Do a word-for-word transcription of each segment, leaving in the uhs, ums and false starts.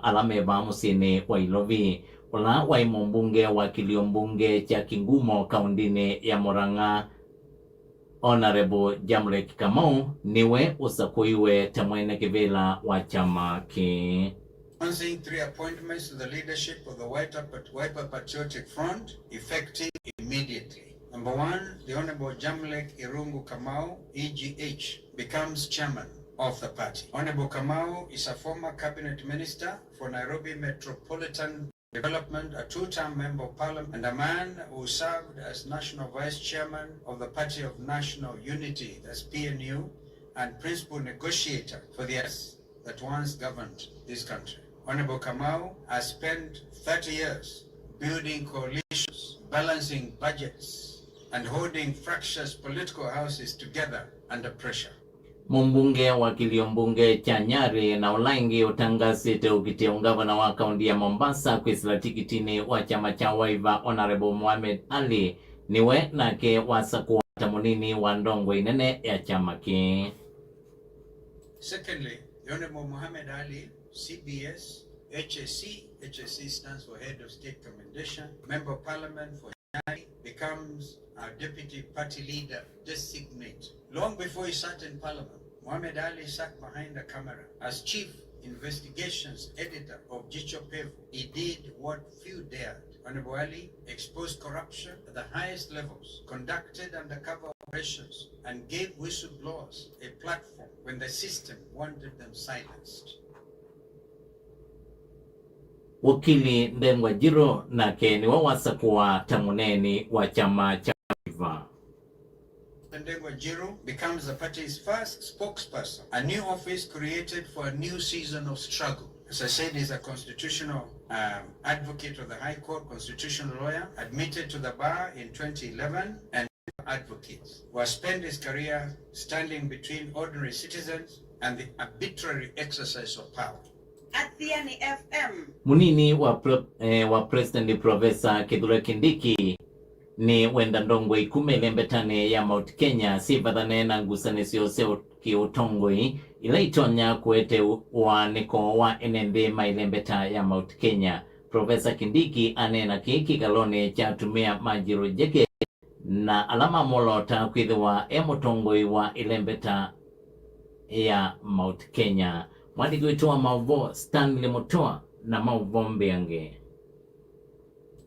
ala me vaa mũsyĩnĩ wa Ilovi. Ũla waĩ mũmbunge wa kĩlio mbunge kya Kingumo kaũndĩnĩ ya Murang'a, Honorable Jamlek Kamau nĩwe ũsakũiwe ta mwene kĩvĩla wa kyama kĩĩ. Announcing three appointments to the leadership of the Wiper Pat-, Wiper Patriotic Front, effective immediately. Number one, the Honorable Jamlek Irungu Kamau, E G H, becomes chairman of the party. Honorable Kamau is a former cabinet minister for Nairobi Metropolitan Development, a two-term member of parliament, and a man who served as national vice chairman of the Party of National Unity, that's P N U, and principal negotiator for the that once governed this country. Honorable Kamau has spent thirty years building coalitions, balancing budgets, and holding fractious political houses together under pressure. Mũmbunge wa kĩlio mbunge kya Nyarĩ na ũla ĩngĩ ũtangasĩte ũkitĩa ũngavana wa kaũndi ya Mombasa kwĩsĩla tikitinĩ wa kyama kya Wiper, Honorable Mohamed Ali, nĩwe nake wasakũwa ta mũnini wa ndongoi nene ya kyama kĩĩ. Secondly, the Honorable Mohamed Ali, C B S, H A C, H A C stands for Head of State Commendation, Member of Parliament for Nyali, becomes our Deputy Party Leader Designate. Long before he sat in Parliament, Mohamed Ali sat behind the camera as Chief Investigations Editor of Jicho Pevu. He did what few dared. Honorable Ali exposed corruption at the highest levels, conducted undercover operations, and gave whistleblowers a platform when the system wanted them silenced. Wakili Ndengwa Njirũ nake nĩwe wasakũwa ta mũneeni wa kyama kya Wiper. Ndengwa Njirũ becomes the party's first spokesperson, a new office created for a new season of struggle. As I said, he's a constitutional, um, advocate of the High Court, constitutional lawyer, admitted to the bar in twenty eleven, and advocate who has spent his career standing between ordinary citizens and the arbitrary exercise of power. Athiani F M. Mũnini wa pro-, eh, wa President Professor Kithure Kindiki nĩ wenda ndongoi kuma ĩlembetanĩ ya Mount Kenya sivathane na ngusanĩsyo sya ũ-, kĩũtongoi ila itonya kũete ũ-, ũaanĩko wa ene nthĩ ma ĩlembeta ya Mount Kenya. Professor Kindiki aneena kĩĩ kĩkalonĩ kya atumĩa ma Njirũ Njeke na ala mamũlota kwĩthĩwa e mũtongoi wa ĩlembeta ya Mount Kenya. Mwandĩki witũ wa maũvoo Stanley Mutua na maũvoo mbeange.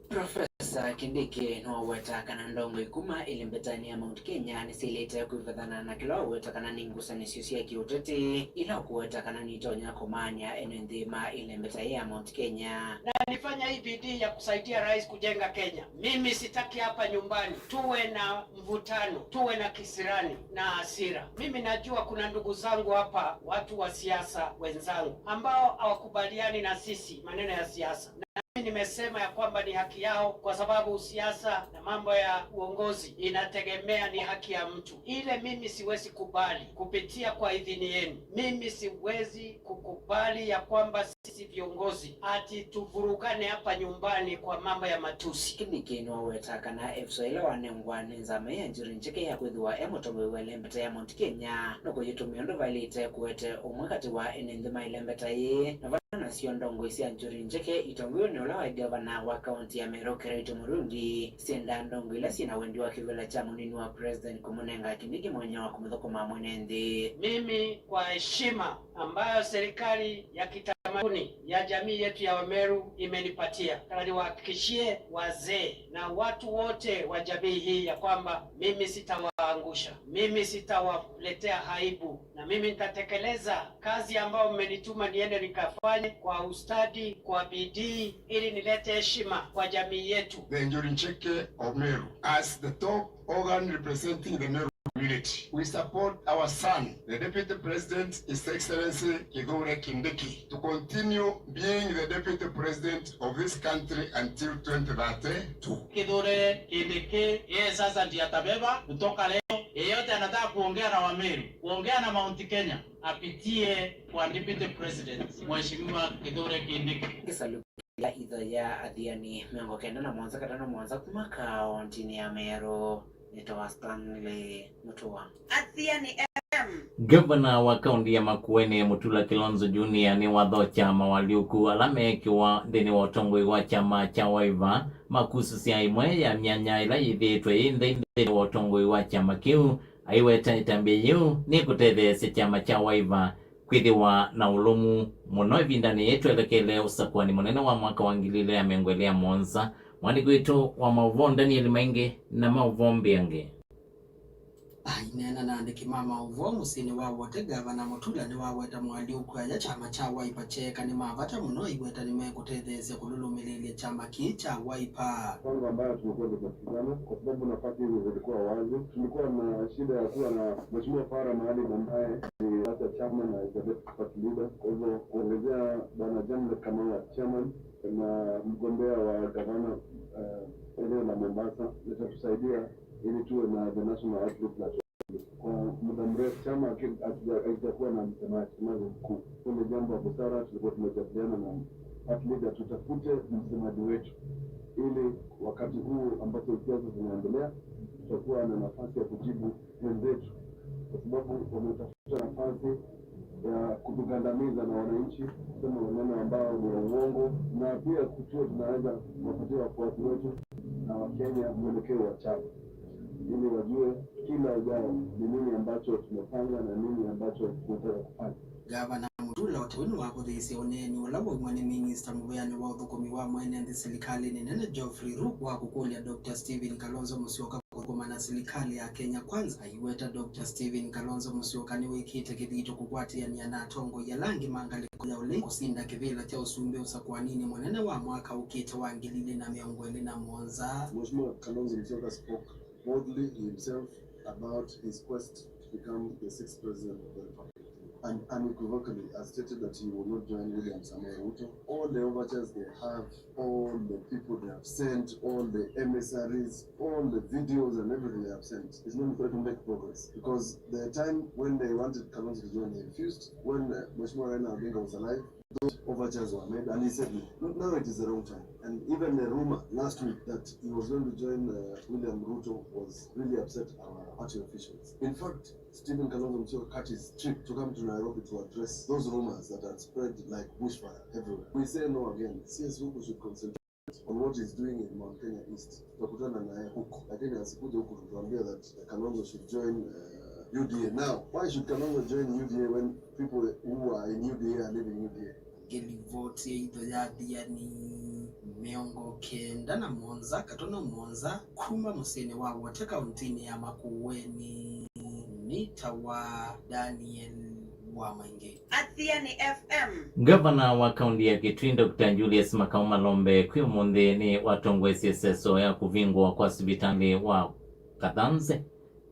Profesa Kindiki nĩwaweta kana ndongoi kuma ĩlembetanĩ ya Mount Kenya nĩsyaĩlĩte kwĩvathana na kĩla waweta kana nĩ ngusanĩsyo sya kĩũteti ila ũkũweta kana nitonya kũmaany'a ene nthĩ ma ĩlembeta ya Mount Kenya. Na nifanya hii bidii ya kusaidia rais kujenga Kenya. Mimi sitaki hapa nyumbani tuwe na mvutano, tuwe na kisirani na hasira. Mimi najua kuna ndugu zangu hapa, watu wa siasa wenzangu, ambao hawakubaliani na sisi maneno ya siasa. Na mimi nimesema ya kwamba ni haki yao, kwa sababu siasa na mambo ya uongozi inategemea ni haki ya mtu. Ile mimi siwezi kubali kupitia kwa idhini yenu. Mimi siwezi kukubali ya kwamba sisi viongozi ati tuvurugane hapa nyumbani kwa mambo ya matusi. Kindiki nĩwaweta kana ĩvuso yĩla wanengwa nĩ nzama ya Njuri Njeke ya kwĩthĩwa e mũtongoi wa ĩlembeta ya Mount Kenya nũkũyĩtũmĩa ũndũ vaĩlĩte kũete ũmwe katĩ wa ene nthĩ ma ĩlembeta yĩĩ, na vala nasyo ndongoi sya Njuri Njeke itongoew'e nĩ ũla waĩ ngavana wa kaũnti ya Meru Kiraitu Murungi syendaa ndongoi ila syĩ na wendi wa kĩvĩla kya mũnini wa president kũmũnenga Kindiki mwanya wa kũmũthũkũma mwene nthĩ. Mimi kwa heshima ambayo serikali ya kitamaduni ya jamii yetu ya Wameru imenipatia, nataka niwahakikishie wazee na watu wote wa jamii hii ya kwamba mimi sitawaangusha, mimi sitawaletea aibu, na mimi nitatekeleza kazi ambayo mmenituma niende nikafanye kwa ustadi, kwa bidii, ili nilete heshima kwa jamii yetu. The Njuri Njeke of Meru, as the top organ representing the Meru community. We support our son, the Deputy President, His Excellency Kithure Kindiki, to continue being the Deputy President of this country until twenty thirty-two. Kithure Kindiki, yeye sasa ndiye atabeba kutoka leo. Yeyote anataka kuongea na Wameru, kuongea na Mount Kenya, apitie kwa Deputy President, Mheshimiwa Kithure Kindiki. Kĩsalũ kĩla itho ya athiani mĩongo kenda na mũonza katano mũonza kuma kaũntĩnĩ ya Meru. Nĩtawa Stanley Mutua. Athiani F M. Ngavana wa kaunti ya Makueni, Mutula Kilonzo Junior, nĩwathokya mawalyũku ala meekĩwa nthĩnĩ wa ũtongoi wa kyama kya Wiper ma kusũsya ĩmwe ya myanya ĩla yĩthĩĩtwe yĩ nthei nthĩnĩ wa ũtongoi wa kyama kĩu, aiweta ĩtambya yĩu nĩkũtetheesya kyama kya Wiper kwĩthĩwa na ũlũmu mũno ĩvindanĩ yĩĩ twelekele ũsakũani mũnene wa mwaka wa ngili ilĩ na mĩongo ĩlĩ na mũonza. Mwandĩki witũ wa maũvoo Daniel Maingi na maũvoo mbeange. Aineena na andĩki ma maũvoo mũsyĩnĩ wa Wote, Ngavana Mutula nĩwaweta mawalyũku aya kyama kya Wiper kyeeka nĩ ma vata mũno, aiweta nĩmekũtetheesya kũlũlũmĩlĩĩlya kyama kĩĩ kya Wiper. Mpango ambayo tumekuwa tukisikizana kwa sababu nafasi hizo zilikuwa wazi. Tulikuwa na shida ya kuwa na Mheshimiwa Farah Maalim ambaye ni vice chairman na is a deputy party leader. Kwa hivyo kuongezea Bwana Jamlet Kamau as chairman na mgombea wa gavana, eh, eneo la Mombasa litatusaidia ili tuwe na the national outlook na kwa muda mrefu chama haki-, hakija-, hakijakuwa na msemaji, msemaji mkuu. Hilo ni jambo la busara, tulikuwa tumejadiliana na party leader tutafute msemaji wetu, ili wakati huu ambapo siasa zinaendelea, tutakuwa na nafasi ya kujibu wenzetu, kwa sababu wametafuta nafasi ya kutugandamiza na wananchi kusema maneno ambayo ni ya uongo, na pia kutua tunaweza kuwapatia wafuasi wetu na Wakenya mwelekeo wa chama, ili wajue kila ujao ni nini ambacho tumepanga na nini ambacho tunataka kufanya. Ngavana Mutula o ta ũu nĩwavũthĩĩsye ũneeni ũla waumw'a nĩ minista mũveanĩ wa ũthũkũmi wa mwene nthĩ silikalĩnĩ nene Geoffrey Ruku wa kũkũlya Doctor Stephen Kalonzo Musyoka kũthũkũma na silikalĩ ya Kenya Kwanza. Aiweta Doctor Stephen Kalonzo Musyoka nĩwĩkĩte kĩthito kũkwatĩanĩa na atongoi ala angĩ ma ngalĩko ya ũlei kũsinda kĩvĩla kya ũsumbĩ ũsakũaninĩ mũnene wa mwaka ũkĩte wa ngili ilĩ na mĩongo ĩlĩ na mũonza. Mheshimiwa Kalonzo Musyoka spoke boldly himself about his quest to become the sixth president of the Republic. And unequivocally has stated that he will not join William Samoei Ruto. All the overtures they have, all the people they have sent, all the emissaries, all the videos and everything they have sent, is not going to make progress. Because the time when they wanted Kalonzo to join, he refused. When, uh, Mheshimiwa Raila Odinga was alive, those overtures were made, and he said no. Now it is the wrong time. And even the rumor last week that he was going to join, uh, William Ruto was really upset our party officials. In fact, Stephen Kalonzo Musyoka cut his trip to come to Nairobi to address those rumors that had spread like bushfire everywhere. We say no again. C S Ruku should concentrate on what he's doing in Mount Kenya East. Tutakutana naye huko. Lakini asikuje huku kutuambia that Kalonzo should join, uh, U D A. Now, why should Kalonzo join U D A when people who are in U D A are leaving U D A? Ngĩlivoti ya itho ya Athiani mĩongo kenda na mũonza katono mũonza kuma mũsyĩnĩ wa Wote kauntinĩ ya Makueni, nĩtawa Daniel wa Maingi. Athiani F M. Ngavana wa kaunti ya Kitui, Doctor Julius Makau Malombe, kwĩ ũmũnthĩ nĩwatongoesye seso ya kũvingũa kwa sivitalĩ wa Kathanze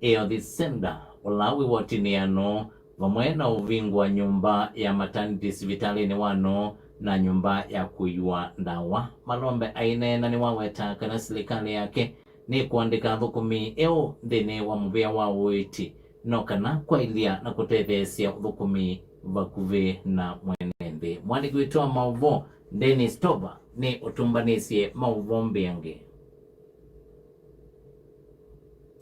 Health Centre, ũla wĩ wotinĩ ya noo, vamwe na ũvingũa nyũmba ya maternity sivitalĩnĩ wa noo na nyũmba ya kũiwa ndawa. Malombe aineena nĩwaweta kana silikalĩ yake nĩkũandĩka athũkũmi eũ nthĩnĩ wa mũvĩa wa ũiiti, no kana kwaĩlya na kũtetheesya ũthũkũmi vakuvĩ na mwene nthĩ. Mwandĩki witũ wa maũvoo, Dennis Toba, nĩ ũtũmbanĩsye maũvoo mbeange.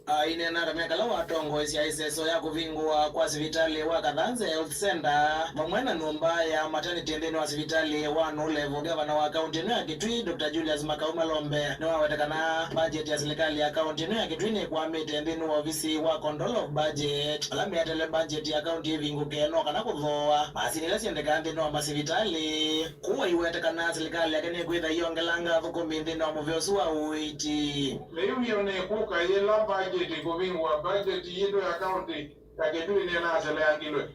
Aineena ta mekala watongoesya ĩseso ya kũvingũa kwa sivitalĩ wa Kathanze Health Centre vamwe na nyũmba ya maternity nthĩnĩ wa sivitalĩ wa Nũlevo, ngavana wa kaunti ĩno ya Kitui, Doctor Julius Makau Malombe, nĩwaweta kana mbanjeti ya silikalĩ ya kaunti ĩno ya Kitui nĩkwamĩte nthĩnĩ wa ovisi wa Control of Budget, ala meatele mbanjeti ya kaunti ĩvingũke no kana kũthooa masini ila syendekaa nthĩnĩ wa masivitalĩ. Kũu aiweta kana silikalĩ yake nĩkwĩtha ĩyongelanga athũkũmi nthĩnĩ wa mũvĩa ũsu wa ũiiti. Lĩu vyũ nĩ kũka yĩla mbanjeti ĩkũvingũa, mbanjeti yitũ ya kaunti ya Kitui nĩnaseleangilwe,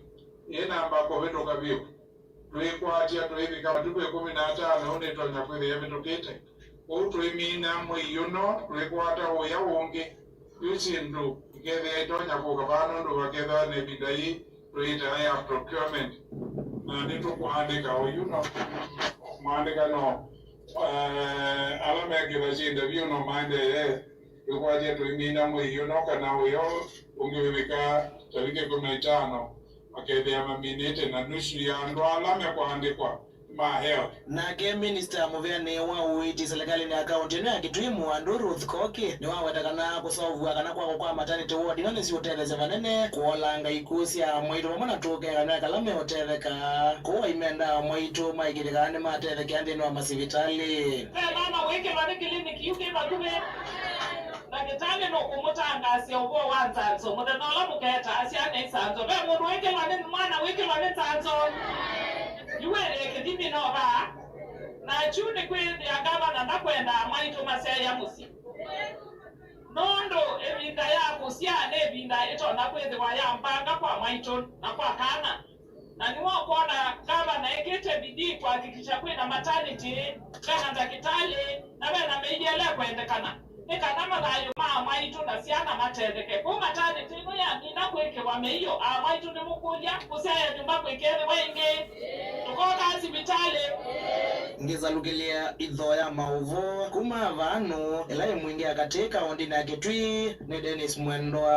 yĩnamba kũvĩtũka vyũ. Tũikwatya tũivika matukũ ĩkũmi na atano, ũu nĩtonya kwĩthĩa ĩvĩtũkĩte. Ũu tũimina mwei ũno, tũikwata ũya ũngĩ. Yu syĩndũ ikethĩa itonya kũka vaa nũndũ vakethĩwa na ĩvinda yĩĩ tũyĩtaa ya procurement, na nĩtũkũandĩka oyu no maandĩka no, eh, ala mekĩtha syĩnda vyũ no maendeee. Tũkwatya tũimina mwei ũno kana ũya ũngĩ ũivika tavika ĩkũmi na itano, makethĩa maminĩte na nusu ya andũ ala mekũandĩkwa. ma health. Nake minista mũvĩanĩ wa ũiiti silikalĩnĩ ya kaũntĩ ĩno ya Kitui, Mũandũ Ruth Koki, nĩwaweta kana kũseũvw'a kana kwakwa kwa maternity ward ino nĩsiũtetheesya vanene kũolanga ikw'ũ sya amwaitũ vamwe na tũũkenganĩo kala meũtetheka. Kwoou aimenda amwaitũ maĩkĩĩthye kana nĩmatethekea nthĩnĩ wa masivitalĩ. Ve mama wĩkĩlwa nĩ kĩliniki yu kĩ vakuvĩ. Ndakĩtalĩ nũkũmũtangaasya ũvoo wa nzanzo mũthenya ũla mũketaa syana isanzwa. Ve mũndũ wĩkĩlwa nĩ, mwana wĩkĩlwa nĩ nzanzo? Yu wĩthĩe kĩthimi no vaa. Na kyu nĩ kwĩthĩa ngavana ndakwenda amwaitũ masyaĩa mũsyĩ. Nũndũ ĩvinda ya kũsyaa nĩ ĩvinda ĩtonya kwĩthĩwa ya mbanga kwa mwaitũ na kwa kana. Na nĩwe ũkwona ngavana ekĩte bidii kuhakikisha kwĩna maternity, vena ndakĩtalĩ, na vena mĩilyĩle ĩkwendekana, nĩ kana mathayũ ma amwaitũ na syana matetheke. Kwoou maternity ĩno yamina kwĩkĩwa mĩio, amwaitũ nĩmũkũlya kũsyaĩa nyũmba kũikethĩwa ĩngĩ? Tũkoka sivitalĩ? Ngĩsalukĩlya itho ya maũvoo kuma Vaanũ, ĩla yĩ Mwingĩ ya Katĩ, kaũndĩnĩ ya Kitui, nĩ Dennis Mwendwa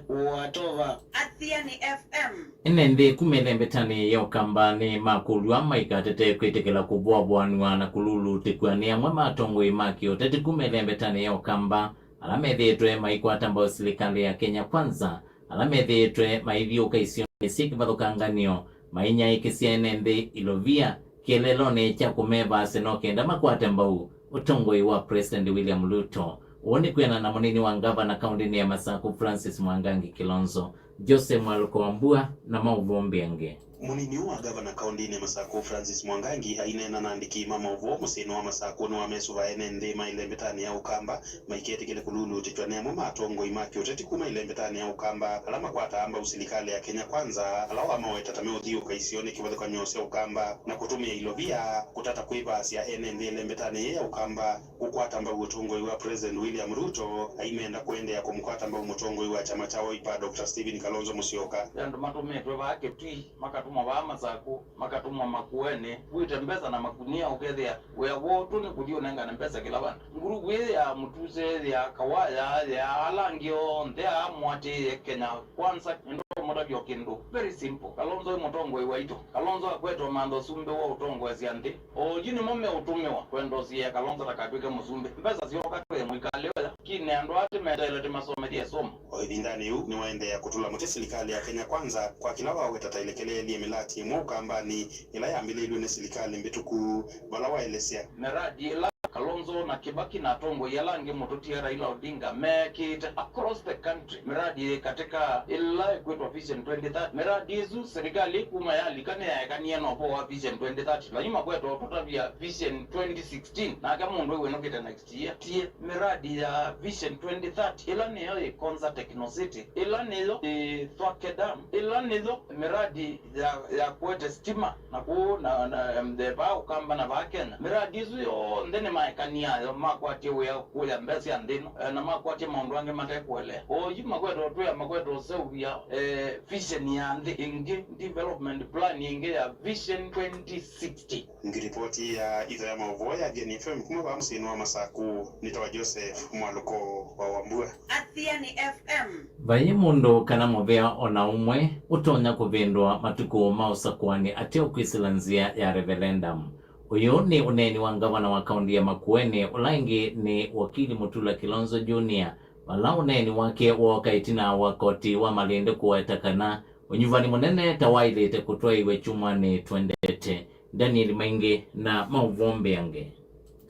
wa Tova. Athiani F M. Ene nthĩ kuma ĩlembetanĩ ya Ũkamba nĩmakũlw'a maikatete kwĩtĩkĩla kũvoavũanw'a na kũlulutĩkw'a nĩ amwe ma atongoi ma kĩũteti kuma ĩlembetanĩ ya Ũkamba, ala methĩĩtwe maikwata mbau silikalĩ ya Kenya Kwanza, ala methĩĩtwe maithyũũka isionĩ syĩ kĩvathũkangan'yo mainyaĩĩkĩsya ene nthĩ ilovia kĩeleelonĩ kya kũmevaasya no kenda makwate mbau ũtongoi wa President William Ruto. Ũũ nĩ kwĩanana na mũnini wa ngavana kaũndĩnĩ ya Masaku Francis Mwangangi Kilonzo, Jose Mwaluko wa Mbua na maũvoo mbeange. Mũnini ũũ wa ngavana kaũndĩnĩ ya Masaku Francis Mwangangi aineena na andĩki ma maũvoo mũsyĩnĩ wa Masaku nĩwamesũva ene nthĩ ma ĩlembetanĩ ya Ũkamba maiketĩkĩle kũlulutĩtw'a nĩ amwe ma atongoi ma kĩũteti kuma ĩlembetanĩ ya Ũkamba ala makwataa mbau silikalĩ ya Kenya Kwanza, ala wamaweta ta meũthyũũka isionĩ kĩvathũkany'o sya Ũkamba na kũtũmĩa ilovia kũtata kwĩvaasya ene nthĩ ĩlembetanĩ yĩĩ ya Ũkamba kũkwata mbau ũtongoi wa President William Ruto, aimenda kũendeea kũmũkwata mbau mũtongoi wa kyama kya Wiper, Doctor Stephen Kalonzo Musyoka. Ve andũ matũmĩtwe vaa Kitui, makatũmwa vaa Masaku, makatũmwa Makueni, kuĩte mbesa na makunia, ũkethĩa wĩa woo tu nĩ kũthi ũnengane mbesa kĩla vandũ. Nguruvu ĩĩ ya Mutuse, ya Kawaya, ya ala angĩ onthe aa mũatĩĩe Kenya Kwanza, nĩndũmũtavya o kĩndũ very simple. Kalonzo ĩ mũtongoi waitũ. Kalonzo akwetwe mantha ũsumbĩ wa ũtongoesya nthĩ. Oyu nĩmo meũtũmĩwa kwenda ũsiĩĩa Kalonzo ndakatw'ĩke mũsumbĩ. Mbesa syooka twĩ mũikalĩ oya. Kine andũ aa tĩmeteele tĩmasomethye ĩsomo. O ĩvindanĩ yĩu, nĩwaendeea kũtũla mũtĩ silikalĩ ya Kenya Kwanza kwa kĩla waweta ta ĩlekeleelye mĩlati ĩmwe Ũkambanĩ ĩla yambĩlĩilw'e nĩ silikalĩ mbĩtũku, vala waelesya. Mĩradi ĩla Kalonzo na Kibaki na atongoi ala angĩ mũtũtie Raila Odinga meekĩĩte across the country, mĩradi yĩ katĩka ĩla ĩkwĩtwa Vision twenty thirty. Mĩradi ĩsu, silikalĩ kuma yalika nĩyaekanie na ũvoo wa Vision twenty thirty. Laima kwetwa ũtũtavya Vision twenty sixteen, nake mũndũ ĩwĩnũkĩte next year. Tie mĩradi ya Vision twenty thirty, ĩla nĩyo ĩ Konza Techno City, ĩla nĩyo ĩ Thwake Dam, ĩla nĩyo mĩradi ya, ya kũete stima na kũu na, na, em, the, vaa Ũkamba na vaa Kenya. Mĩradi ĩsu yonthe nĩmaekanie nayo, makwatie wĩa kũya mbesa sya nthĩ ĩno, eh, na makwatie maũndũ angĩ matekũelea. Oyu makwete ũtwĩa, makwete ũseũvya, eh, vision ya nthĩ ĩngĩ, development plan ĩngĩ ya Vision twenty sixty. Ngĩlipotia itho ya maũvoo ya Athiani F M kuma vaa mũsyĩnĩ wa Masaku, nĩtawa Joseph Mwaluko wa Wambua. Athiani F M. Vaiĩ mũndũ kana mũvĩa o na ũmwe ũtonya kũvĩndũa matukũ ma ũsakũani ateũkwĩsĩla nzĩa ya reverendamu. Ũyũ nĩ ũneeni wa ngavana wa kaũndĩ ya Makueni, ũla ĩngĩ nĩ wakili Mutula Kilonzo Junior, vala ũneeni wake wooka ĩtina wa koti wa Malindi kũweta kana ũnyuvani mũnene ta waĩlĩte kũtwaĩĩw'a kyumwanĩ twendete. Daniel Maingi na maũvoo mbeange.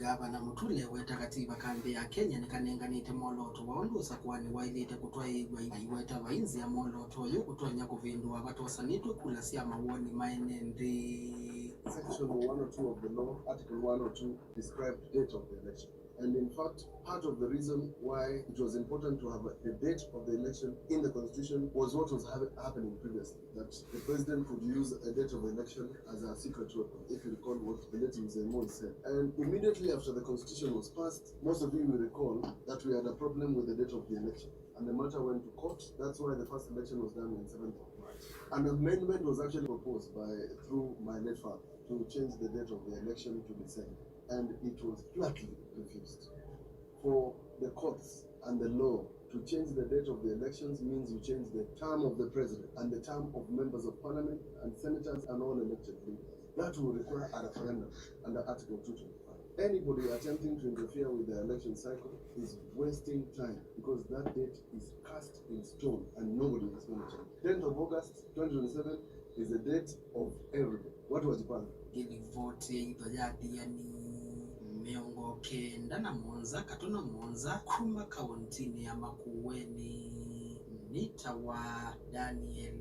Ngavana Mutula eweta kativa ka nthĩ ya Kenya nĩkanenganĩte mwolooto wa ũndũ ũsakũani waĩlĩte kũtwaĩĩw'a. Aiweta vai nzĩa mwolooto ũyũ ũtonya kũvĩndũa vatosanĩtw'e kula sya mawoni ma ene nthĩ. Section one oh two of the law, Article one oh two, described date of the election. And in fact, part of the reason why it was important to have a, the date of the election in the constitution was what was ha-, happening previously, that the president could use a date of election as a secret weapon, if you recall what the late Mzee Moi said. And immediately after the constitution was passed, most of you will recall that we had a problem with the date of the election. And the matter went to court. That's why the first election was done on seventh of March. An amendment was actually proposed by, through my late father, to change the date of the election to December, and it was flatly refused. For the courts and the law, to change the date of the elections means you change the term of the president and the term of members of parliament and senators and all elected leaders. That will require a referendum under Article two twenty-five. Anybody attempting to interfere with the election cycle is wasting time, because that date is cast in stone and nobody is going to change. Tenth of August twenty twenty-seven is the date of everybody. Watu wajipange. Nĩ livoti ya itho ya athiani mĩongo kenda na mũonza katũna mũonza kuma kauntinĩ ya Makueni. Nĩtawa Daniel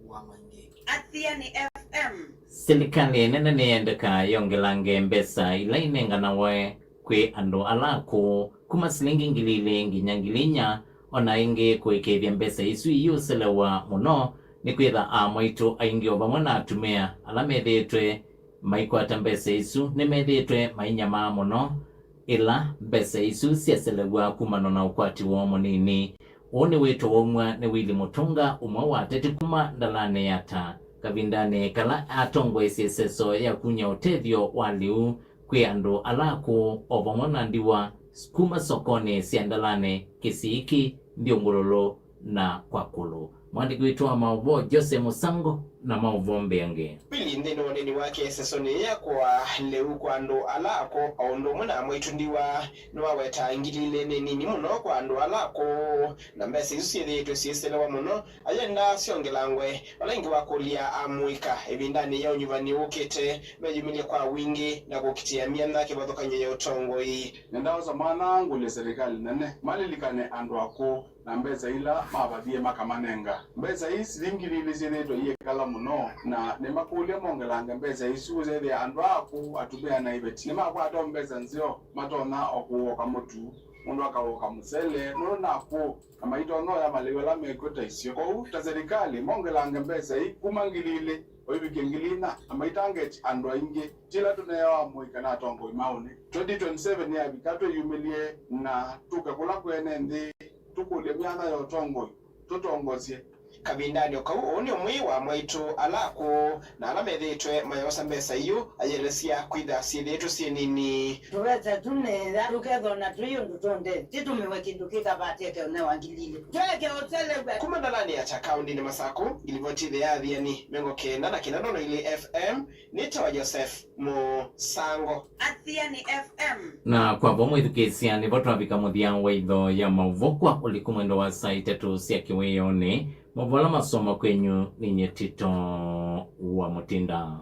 wa Maingi. Athiani F M. Silikalĩ nene nĩyendekaa yongelange mbesa ila inenganawe kwĩ andũ ala akũũ kuma silingi ngili ilĩ nginya ngili inya, o na ĩngĩ kũĩkĩĩthya mbesa isu iiũselewa mũno, nĩkwĩtha aa maitũ aingĩ o vamwe na atumĩa ala methĩĩtwe maikwata mbesa isu nĩmethĩĩtwe mainyamaa mũno ĩla mbesa isu syaselew'a kumana na ũkwati woo mũnini. Ũũ nĩ wĩto waumw'a nĩ Willy Mutunga, ũmwe wa ateti kuma ndalanĩ ya Taa, kavindanĩ kala atongoesye ĩseso ya kuny'a ũtethyo wa lĩu kwĩ andũ ala akũũ o vamwe na ndiwa kuma sokonĩ sya ndalanĩ, kĩsiiki, ndyũngũlũlũ, na kwa kũlũ. Mwandĩki witũ wa maũvoo Jose Musango na maũvoo mbeange. Pili nthĩnĩ wa ũneni wake ĩsesonĩ ya kũaa lĩu kwa andũ ala akũũ o ũndũ ũmwe na amwe ĩtundiwa, nĩwawetaa ngili ilĩ nĩ nini mũno kwa andũ ala akũũ, na mbesa isu syĩthĩĩtwe syĩselewa mũno, ayenda syongelangwe. Vala ĩngĩ wakũlya amũika ĩvindanĩ ya ũnyuvani ũkĩte meyumĩlye kwa wingĩ na kũkitĩa myanya kĩvathũkany'o ya ũtongoi. Nĩndaosa mwanya ngũlye silikalĩ nene malilikane andũ akũũ na mbesa ila mavathie makamanenga. Mbesa ii silingi ngili ilĩ syĩthĩĩtwe iyĩkala mũno, na nĩmakũlya mongelange mbesa isu ũsethĩa andũ aa akũũ, atumĩa na iveti nĩmakwata o mbesa nzeo, matonya o kũũoka mũtu, mũndũ akaũoka mũsele nũndũ nĩ akũũ, na maitonya oya malĩu ala mekw'o ta isio. Kwoou ta silikalĩ mongelange mbesa ii kuma ngili ilĩ o ivikie ngili inya, na maitangeti andũ aingĩ. Ti ĩla tũneeawa mũika na atongoi ma ũnĩ. Twenty twenty-seven yavika, twĩyumĩlye na tũke kũla kwĩ ene nthĩ, tũkũlye myanya ya ũtongoi, tũtongosye. Kavindanĩ o kau, ũũ nĩ ũmwe wa mwaitũ ala akũũ na ala methĩĩtwe mayosa mbesa iu, ayelesya kwĩtha syĩthĩĩtwe syĩ nini. Tũvete tu nĩ ĩtha, tũkethona tũi ũndũ tũnde, tĩtũmĩwe kĩndũ kĩkavaatĩe keũnewa ngili ilĩ. Tweke ũtelew'a. Kuma ndalanĩ ya Taa kaũndĩnĩ Masakũ, ngilivoti ĩthĩ ya athiani mĩongo kenda na kenda ndono ilĩ F M, nĩtawa Joseph Mũsango. Athiani F M. Na kwa vo mwĩthukĩĩsya, nĩvo twavika mũthya wa itho ya maũvoo kwa ũliku mwendo wa saa itatũ sya kĩwĩonĩ. Maũvoo ala masoma kwenyu nĩ nyie Tito wa Mũtinda.